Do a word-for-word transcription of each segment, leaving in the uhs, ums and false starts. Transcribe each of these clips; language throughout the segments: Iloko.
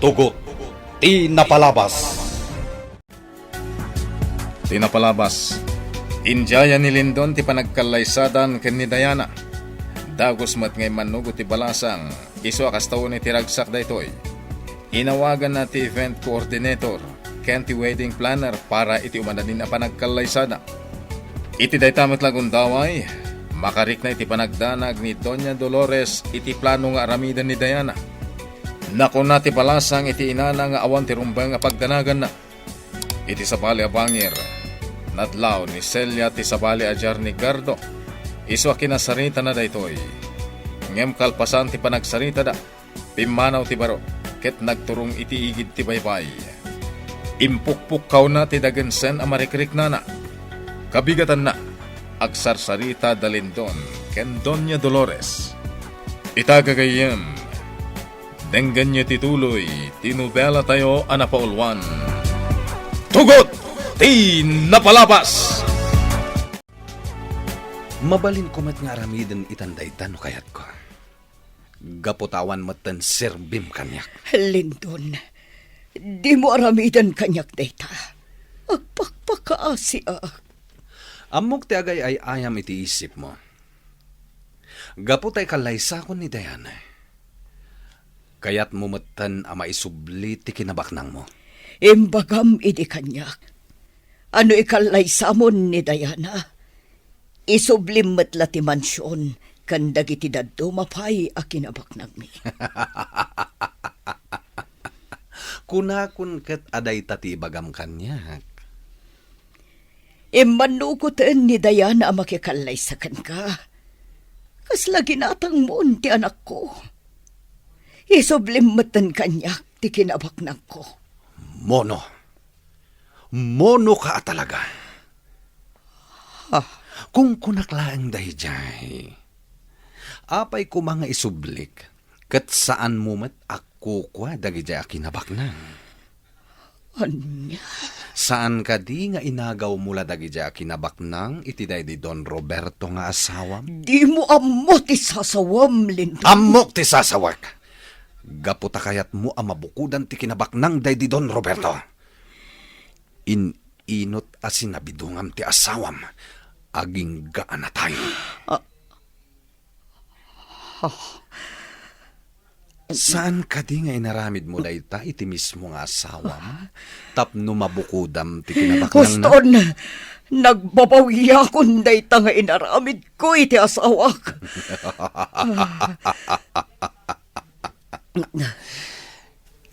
Tugot ti napalabas. Ti napalabas, indiayan ni Lindon ti panagkallaysadan ken ni Diana. Dagus met nga immannugot ti balasang, isu a kasta unay ti ragsak daytoy. Inawaganna ti event coordinator ken ti wedding planner para iti umadanin a panagkallaysada. Iti dayta met la gundaway, makarikna iti panagdanag ni Doña Dolores iti plano nga aramiden ni Diana. Nakuna ti balasang iti inana nga awan ti rumbeng a pagdanaganna. Iti sabali a bangir, nadlaw ni Celia ti sabali a diar ni Gardo. Isu a kinasaritana daytoy. Ngem kalpasan ti panagsaritada, pimmanaw ti baro ket nagturong iti igid ti baybay. Impukpukkawna ti dagensen a marikriknana. Kabigatanna, agsarsarita da Lindon ken Doña Dolores. Ita gagayyem, denggenyo ti tuloy ti nobelatayo a napauluan, Tugot ti Napalabas! Mabalinko met nga aramiden itan dayta no kayatko. Gapu ta awan metten serbim kaniak. Lindon, dimo aramiden kaniak dayta. Agpakpakaasiak. Ammok ti agay-ay-ayam iti isipmo. Gapu ta ikallaysakon ni Diana, kayatmo metten a maisubli ti kinabaknangmo. Imbagam idi kaniak, a no ikallaysamon ni Diana, isublim met la ti mansion ken dagiti dadduma pay a kinabaknangmi. Kunakon ket a dayta ti ibagam kaniak. Immannugoten ni Diana a makikallaysa kenka. Kasla ginatangmon ti anakko. Isublim metten kaniak ti kinabaknangko. Mono. Monoka a talaga. Ah. Kunkunak laeng daydiay. Apay koma nga isublik, ket saanmo met a kukua dagidiay a kinabaknang? Ania? Saan kadi nga inagawmo la dagidiay a kinabaknang iti daydi Don Roberto nga asawam? Dimo ammo ti sasawam, Lindon. Ammok ti sasawak. Gapu ta kayatmo a mabukodan ti kinabaknang daydi Don Roberto. In-inot a sinabidongam ti asawam, agingga a natay. Ah. Ah. Saan kadi nga inaramidmo dayta iti mismo nga asawam tapno mabukodam ti kinabaknangna? Huston! Nagbabawiakon dayta nga inaramidko iti asawak.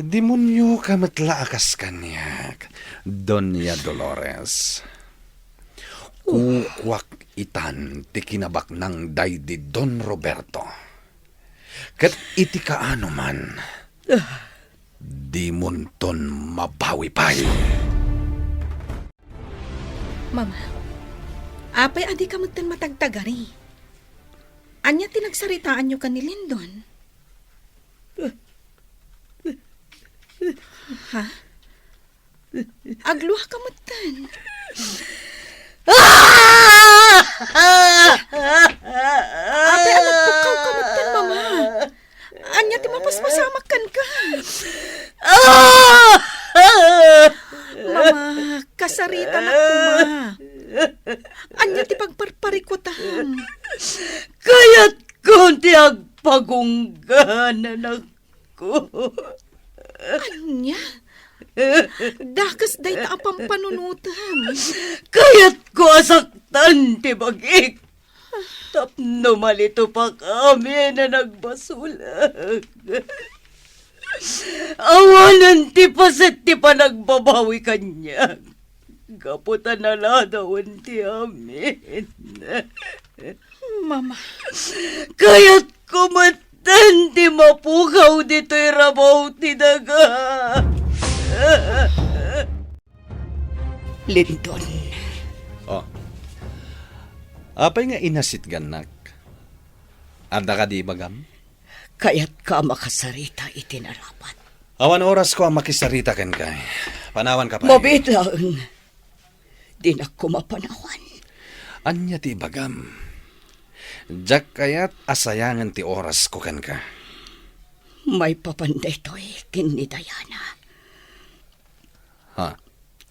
Demonioka met la a kas kaniak, Doña Dolores. Kukuak itan ti kinabaknang daydi Don Roberto. Ket iti kaano man, dimonton mabawi pay. Mama, apay a dika metten matagtagari? Ania ti nagsaritaanyo ken ni Lindon? Ha? Agluaka metten. Apay a nagpukkawka metten, Mama? Ania ti mapaspasamak kenka? Mama, kasaritanak koma. Ania ti pagparparikutam? Kayatko ti agpagunggan, anakko. Ania? Dakes dayta a pampanunotem. Kayatko a saktan ti bagik tapno malitopak amin a nagbasolek. Awanen ti paset ti panagbabawi kaniak gapu ta naladawen ti amin. Mama. Kayatko metten ti mapukaw ditoy rabaw ti daga. Lindon. Oh. Apay nga inasitgannak? Adda kadi ibagam? Kayatka a makasarita iti narapat. Awan orasko a makisarita kenka. Panawanka pay. Mabiit laeng. Dinak koma panawan. Ania ti ibagam? Diak kayat a sayangen ti orasko kenka. Maipapan daytoy ken ni Diana. Ha?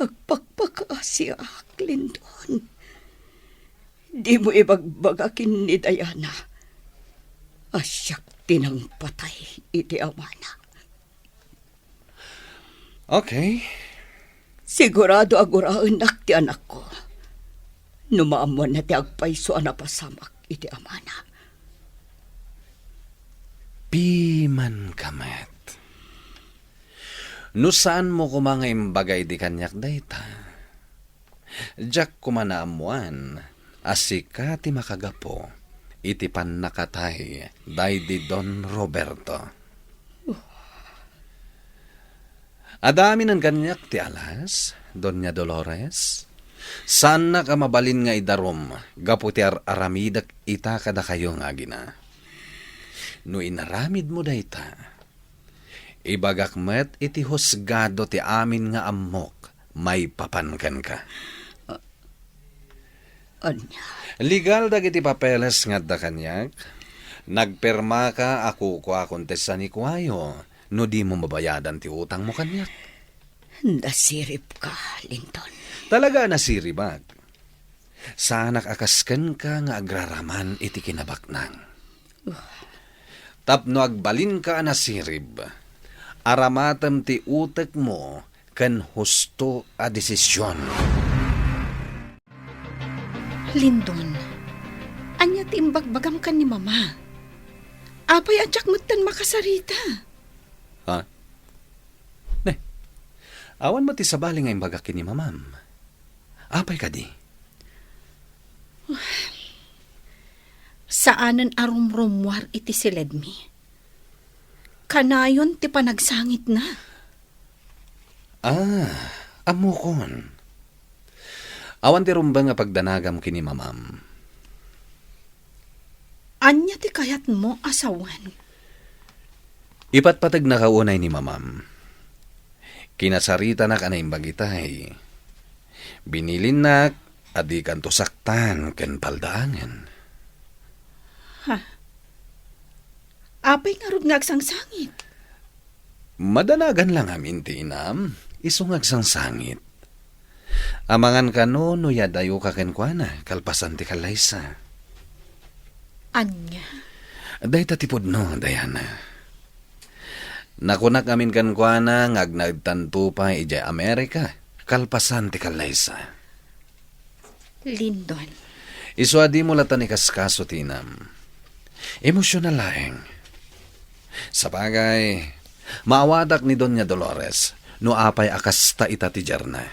Agpakpakaasiak, Lindon. Dimo ibagbaga ken ni Diana a siak ti nangpatay iti amana. Okay. Sigurado a guraennak ti anakko no maammoanna ti agpayso a napasamak iti amana. Pimanka met. No saanmo koma nga imbaga idi kaniak dayta, diak koma naammoan a sika ti makagapu iti pannakatay daydi Don Roberto. Adda aminen kaniak ti alas, Doña Dolores. Saannak a mabalin nga idarum gapu ti ar-aramidek ita kadakayo nga agina. No inaramidmo dayta, ibagak met iti husgado ti amin nga ammok maipapan kenka. Ania? Legal dagiti papeles nga adda kaniak. Nagpirmaka a kukuakon ti sanikuayo no dimo mabayadan ti utangmo kaniak. Nasiribka, Lindon. Talaga a nasiribak. Saanak a kas kenka nga agraraman iti kinabaknang. Tapno agbalinka a nasirib, aramatem ti utekmo ken husto a desisyon. Lindon, ania ti imbagbagam ken ni Mama? Apay a diak metten makasarita? Ha? Ne, awan met ti sabali nga imbagak ken ni Mamam. Apay kadi? Saanen a rumrummuar iti siledmi. Kanayon ti panagsangitna. Ah, ammokon. Awan ti rumbeng a pagdanagam ken ni Mamam. Ania ti kayatmo a sawen? Ipatpategnaka unay ni Mamam. Kinasaritanak a naimbag itay. Binilinnak a dikanto saktan ken paldaangen. Ha? Apay ngarud nga agsangsangit? Madanagan la ngamin ti inam, isu nga agsangsangit. Amangan kano no yadayoka kenkuana kalpasan ti kallaysa. Ania? Dayta ti pudno, Diana. Nakunak amin kenkuana nga agnaedtanto pay idiay Amerika kalpasan ti kallaysa. Lindon. Isu a dimo latta ikaskaso ti inam. Emosyonal laeng. Sabagay, maawatak ni Doña Dolores no apay a kasta ita ti dierna.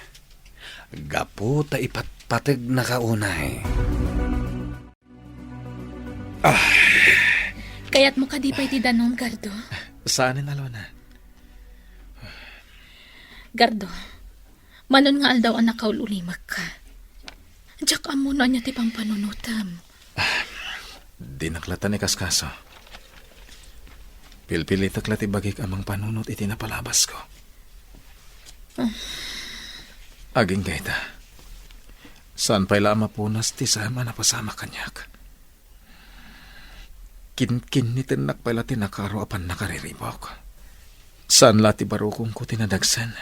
Gapu ta ipatpategnaka unay. Ah. Kayatmo kadi pay ti danum, Gardo? Saanen, Alona. Gardo, manon nga aldaw a nakaul-ulimekka. Diak ammo no ania ti pampanunotem. Ah, dinak latta ikaskaso. Pilpilitek la ti bagik a mangpanunot iti napalabasko. Ah. Agingga ita, saan pay la a mapunas ti saem a napasamak kaniak. Kinkinnitennak pay la ti nakaro a pannakariribuk. Saan la ti barukongko ti nadagsen.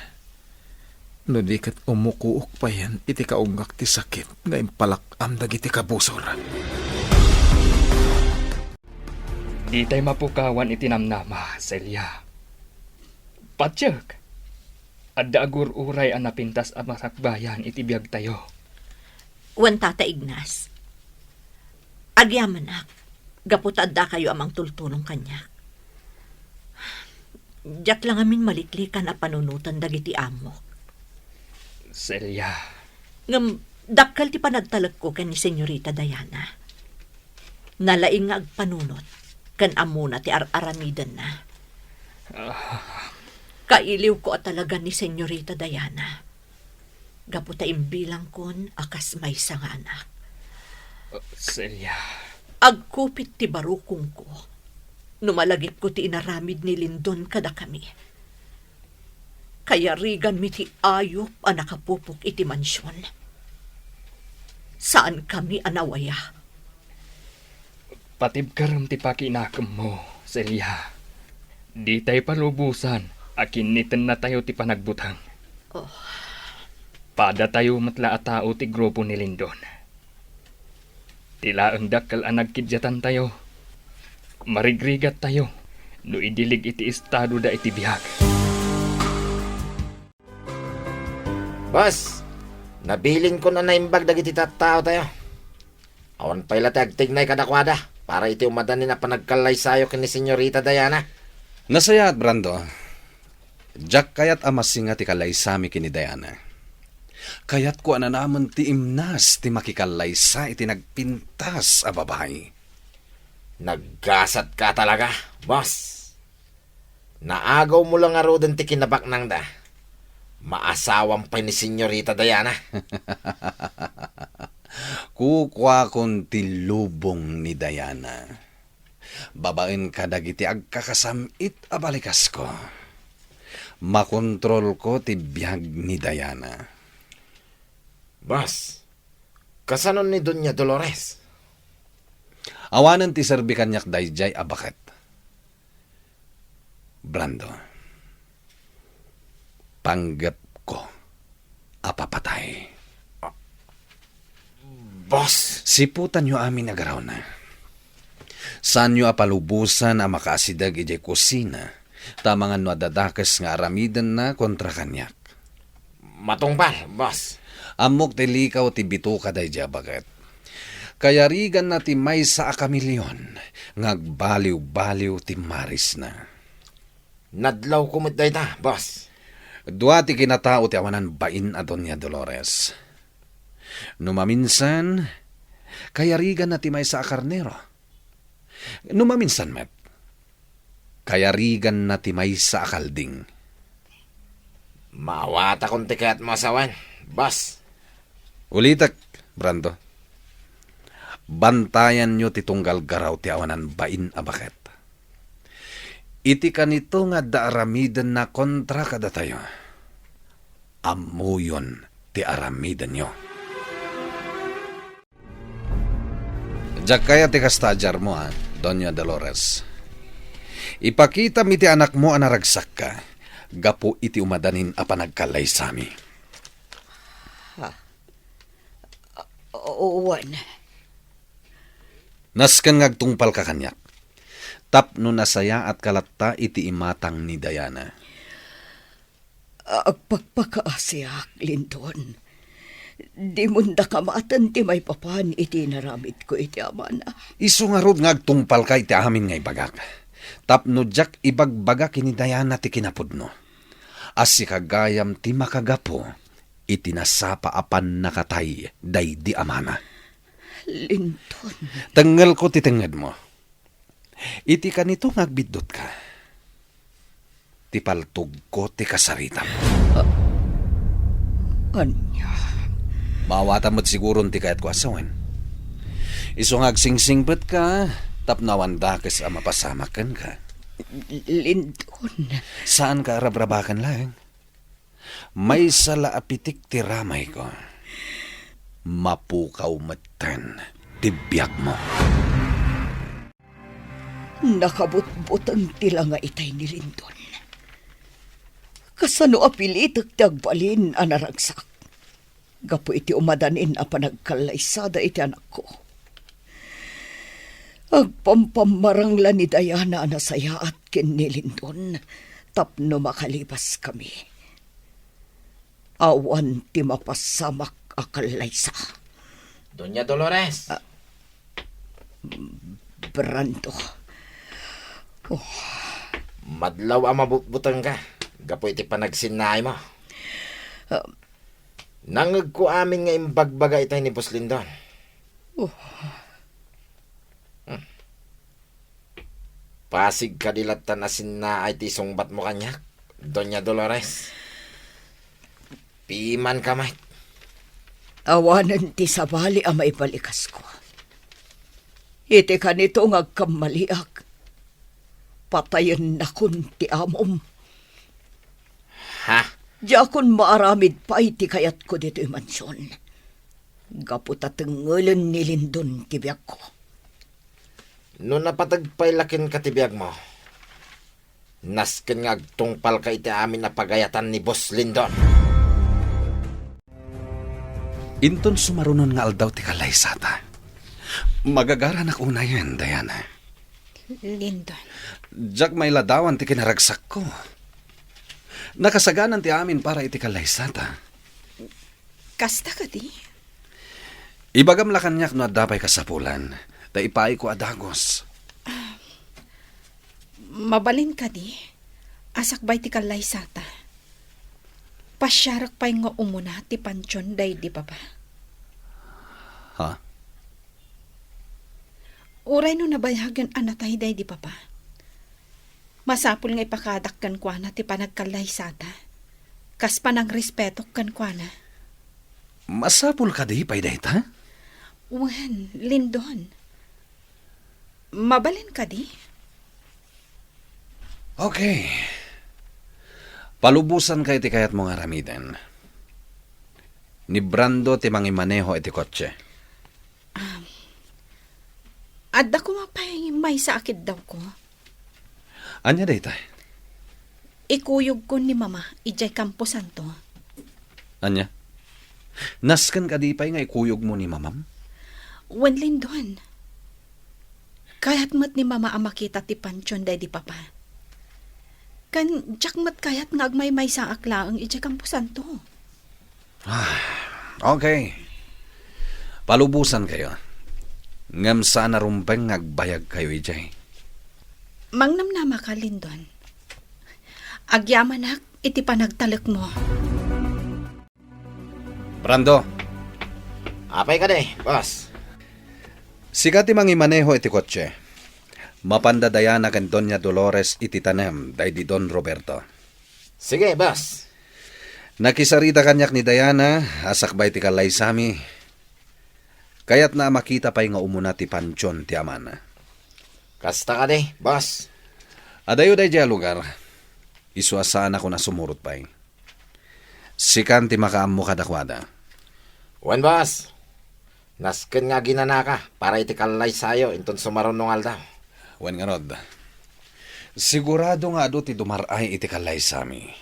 No di ket umukuok payen iti kaunggak ti sakit nga impalak-am dagiti kabusor. Ditay mapukawan iti namnama, Celia. Patiek, adda agur-uray a napintas a masakbayan iti biagtayo. Wen, Tata Ignas. Agyamanak, gapu ta addakayo a mangtultulong kaniak. Diak la ngamin maliklikan a panunoten dagiti amok. Celia. Ngem dakkel ti panagtalekko ken ni Senyorita Diana. Nalaing nga agpanunot ken ammona ti ar-aramidenna. Ah. Kailiwko a talaga ni Senyorita Diana. Gapu ta imbilangkon a kas maysa nga anak. Uh, Celia. Agkupit ti barukongko no malagipko ti inaramid ni Lindon kadakami. Kayariganmi ti ayup a nakapupok iti mansion. Saankami a nawaya. Patibkerem ti pakinakemmo, Celia. Ditay palubosan a kinnitennatayo ti panagbutang. Oh. Padatayo met la a tao ti grupo ni Lindon. Ti laeng dakkel a nagkiddiatantayo, marigrigattayo no idilig iti estadoda iti biag. Boss, nabilinkon a naimbag dagiti tattaotayo. Awan pay la ti agtignay kadakuada para iti umadanin a panagkallaysayo ken ni Senyorita Diana. Nasayaat, Brando. Diak kayat a masinga ti kallaysami ken ni Diana. Kayatko a nanamen ti imnas ti makikallaysa iti nagpintas a babai. Naggasatka talaga, boss. Naagawmo la ngaruden ti kinabaknangda. Maasawam pay ni Senyorita Diana. Kukuakon ti lubong ni Diana. Babaen kadagiti agkakasam-it a balikasko, makontrolko ti biag ni Diana. Boss, kasano ni Doña Dolores? Awanen ti serbi kaniak daydiay a baket. Brando, panggepko a papatay. Boss! Siputanyo amin a garawna. Saanyo a palubosan a makaasideg idiay kusina, ta amangan no adda dakes nga aramidenna kontra kaniak. Matungpal, boss. Ammok ti likaw ti bituka daydiay a baket. Kayariganna ti maysa a kamilion nga agbaliwbaliw ti marisna. Nadlawko met dayta, boss. Dua ti kinatao ti awanan bain a Doña Dolores. No maminsan, kayariganna ti maysa a karnero. No maminsan met, kayariganna ti maysa a kalding. Maawatakon ti kayatmo a sawen, boss. Ulitek, Brando. Bantayanyo ti tunggal garaw ti awanan bain a baket. Iti kanito nga adda aramidenna kontra kadatayo, ammoyon ti aramidenyo. Diak kayat ti kasta a diarmo, a, Doña Dolores. Ipakitam iti anakmo a naragsakka gapu iti umadanin a panagkallaysami. Ha? O-, wen. Nasken nga agtungpalka kaniak. Tapno nasayaatka latta iti imatang ni Diana. Agpakpakaasiak, Lindon. Dimon da kamaten ti maipapan iti inaramidko iti amana. Isu ngarud nga agtungpalka iti amin nga ibagak. Tapno diak ibagbaga ken ni Diana ti kinapudno. A sika gayam ti makagapu iti nasapa a pannakatay daydi amana. Lindon. Tengngelko ti tengngedmo. Iti kanito nga agbiddutka, ti paltogko ti kasaritam. A-, ania? Maawatam met siguron ti kayatko a sawen. Isu nga agsingsingpetka tapno awan dakes a mapasamak kenka. Lindon. Saanka a rabrabaken laeng. Maysa la a pitik ti ramayko. Mapukaw metten ti biagmo. Nakabutbuteng ti langa itay ni Lindon. Kasano a pilitek ti agbalin a naragsak gapu iti umadanin a panagkallaysada iti anakko. Agpampammarang la ni Diana a nasayaat ken ni Lindon tapno makalibaskami. Awan ti mapasamak a kallaysa. Doña Dolores. Ah, Brando. Oh. Madlaw a mabutbutengka gapu iti panagsinnaaymo. Ah. Nangngegko amin nga imbagbaga itay ni Boss Lindon. Oh. Hmm. Pasig kadi latta a sinnaay ti isungbatmo kaniak, Doña Dolores. Pimanka met. Awanen ti sabali a maibalikasko. Iti kanito nga agkammaliak, patayennakon ti amom. Ha? Diakon maaramid pay ti kayatko ditoy mansion. Gapu ta tengngelen ni Lindon ti biagko. No napateg pay la kenka ti biagmo, Nasken nga agtungpalka iti amin a pagayatan ni Boss Lindon. Inton sumarunon nga aldaw ti kallaysata. Magagaranak unayen, Diana. Lindon. Diak mailadawan ti kinaragsakko. Nakasaganan ti amin para iti kallaysata. Kasta kadi? Ibagam la kaniak no adda pay kasapulan, ta ipaayko a dagus. Mabalin kadi a sakbay ti kallaysata, pasiarek pay nga umuna ti pantion daydi baba? Ha? Uray no nabayagen a natay daydi baba, masapul nga ipakadak kenkuana ti panagkallaysata, kas panangrespetok kenkuana. Masapul kadi pay dayta? Wen, Lindon. Mabalin kadi? Okay. Palubosanka iti kayatmo nga aramiden. Ni Brando ti mangimaneho iti kotse. Um, adda koma pay maysa a kiddawko. Ania dayta? Ikuyogko ni Mama idiay Camposanto. Ania? Nasken kadi pay nga ikuyogmo ni Mamam? Wen, Lindon. Kayat met ni Mama a makita ti pantion daydi Papa. Ken diak met kayat nga agmaymaysaak laeng idiay Camposanto. Ah, okay. Palubosankayo. Ngem saan a rumbeng nga agbayagkayo idiay. Mangnamnamaka, Lindon. Agyamanak iti panagtalekmo. Brando. Apay kadi, boss? Sika ti mangimaneho iti kotse. Mapanda Diana ken Doña Dolores iti tanem daydi Don Roberto. Sige, boss. Nakisarita kaniak ni Diana a sakbay ti kallaysami. Kayatna a makita pay nga umuna ti pantion ti amana. Kasta kadi, boss. Adayo daydiay a lugar. Isu a saanakon a sumurot pay. Sikan ti makaammo kadakuada. Wen, boss. Nasken nga aginanaka para iti kallaysayo inton sumaruno nga aldaw. Wen ngarud, sigurado nga adu ti dumar-ay iti kallaysami.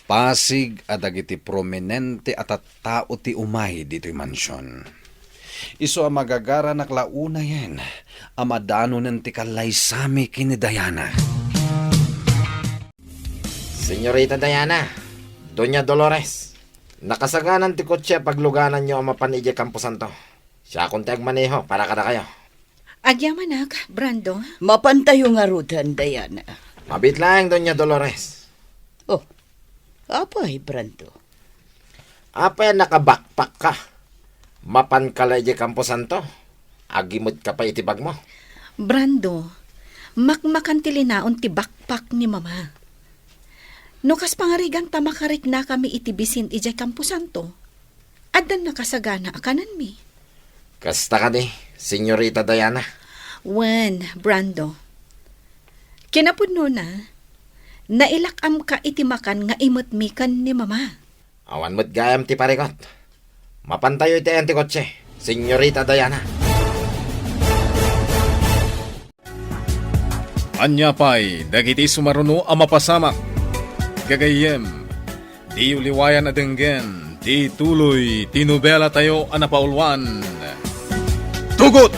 Pasig a dagiti prominente a tattao ti umay ditoy mansion. Isu a magagaranak la unayen a madanonen ti kallaysami ken ni Diana. Señorita Diana, Doña Dolores, nakasaganan ti kotse a paglugananyo a mapan idiay Camposanto. Siakon ti agmaneho para kadakayo. Agyamanak, Brando. Mapantayo ngaruden, Diana. Mabiit laeng, Doña Dolores. Oh, apay, Brando? Apay a naka-backpack ka? Mapanka la idiay Camposanto? Agimetka pay iti bagmo? Brando, makmakan ti linaon ti backpack ni Mama. No kas pangarigan ta makariknakami iti bisin idiay Camposanto, addan nakasagana a kanenmi. Kasta kadi, Señorita Diana? Wen, Brando. Kinapudnona, nailak-amka iti makan nga imetmi ken ni Mama. Awan met gayam ti parigat. Mapantayo iti ayan ti kotse, Señorita Diana. Ania pay dagiti sumaruno a mapasamak? Gagayyem, diyo liwayan a denggen ti tuloy ti nobelatayo a napauluan, Tugot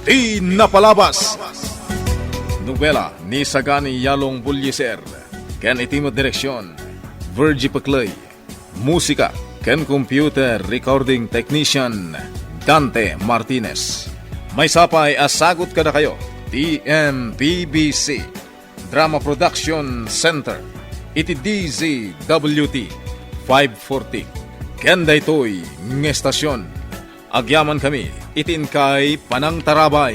ti Napalabas. Nobela ni Sagani Yalong Bullieser, ken iti met direksion, Virgie Peclay. Musika ken computer recording technician, Dante Martinez. Maysa pay a sagut kadakayo ti M P B C Drama Production Center iti D Z W T five forty ken daytoy nga estasion. Agyamankami iti inkay panangtarabay.